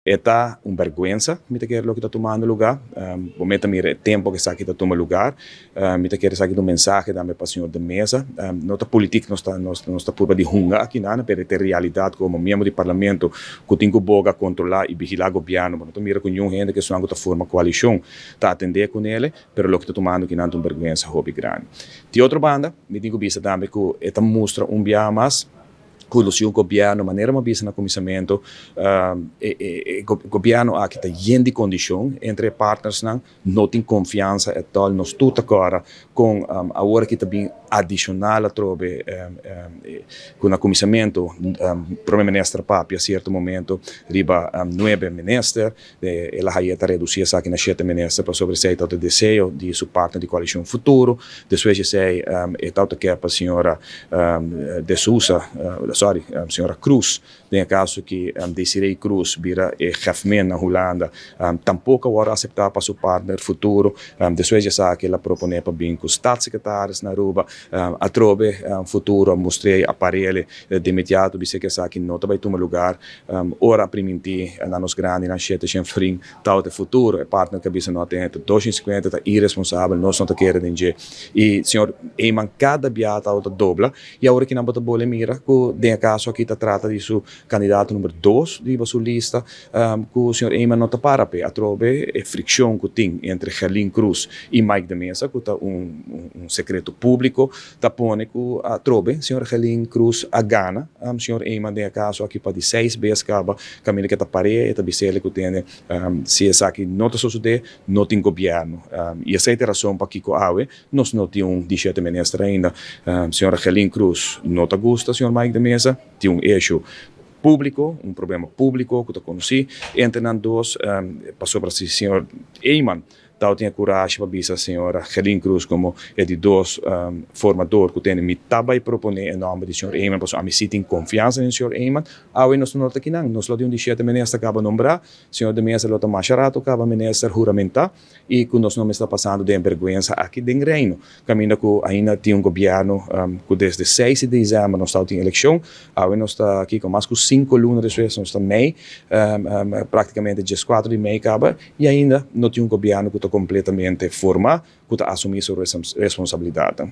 E ta un berguensa, mi ta kere, loke ta tumando luga. Bo ta mira e tempo cu esaki ta tuma luga. Mi ta kere esaki un mensahe tambe pa señor De Meza. No ta politiek nos ta purba di hunga aki nada, pero e realidad como miembro di parlamento cu tin cu boga controla y vigila gobierno. No ta mira cu ningun hende cu ta forma coalicion ta atende cu ne, pero loke ta tumando aki nan ta un berguensa hopi grandi. Di otro banda, mi tin cu bisa tambe cu e ta mustra un biaha mas cu e gobierno, manera m'a bisa na cuminsamento, e gobierno aki ta yen di condicion entre partners, no tin confiansa at all. Nos tur awor cu awor cu tambe adicional atrobe cu na cuminsamento prome minister papia cierto momento riba nuebe minister, el a ta reduci esaki na shete minister pasobra esey ta e deseo di su partner di coalicion Futuro. Despues esey e ta kier pa señora De Sousa, sorry, señora Croes, den caso cu Desiree Croes bira e chefman na Hulanda, tampoco awor acepta pa su partner Futuro. Despues esaki el a propone pa bin cu staatssecretaris na Aruba, atrobe Futuro a mustra aparelho de imediato, bisa cu esaki no ta bay tuma luga. Ora priminti na nos grandi na shete florin tal de Futuro, e partner cu bisa no tin 250, ta irresponsabel, nos no ta kere den dje. Y señor Eman cada biaha ta dobla y awor cu nan bo ta bolbe mira cu den caso aki ta trata di su candidato number 2 di su lista, cu señor Eman no ta para pe. Atrobe e friccion cu tin entre Gerlien Croes y Mike de Meza, cu ta un secreto publico, ta pone cu atrobe señor Gerlien Croes a gana señor Eman den caso aki pa di 6 bes caba, caminda cu ta pare ta bisele cu tin si esaki no ta sucede, no tin gobierno. Y esey ta e rason pakico awe nos no tin un 17 minister ainda. Señora Gerlien Croes no ta gusta señor Mike de Meza, tin un issue publico, un problema publico cu ta conoci entre nan dos, pasobra si señor Eman tabatin corashi pa bisa señora Gerlien Croes como e di dos formador cu tin, mi ta bay propone e nomber di señor Eman, pasobra ami si tin confiansa den señor Eman, awe nos no ta aki nan, nos lo tin un 17 minister caba nombra, señor De Meza lo ta mas rato caba minister huramenta y cu nos no ta pasando den berguensa aki den Reino, caminda cu ainda tin un gobierno cu desde 6 di december nos ta den eleccion. Awe nos ta aki cu mas cu 5 luna despues, nos ta mei, practicamente 14 di mei caba, y ainda no tin un gobierno cu ta completamente forma, cu ta asumi su responsabilidad.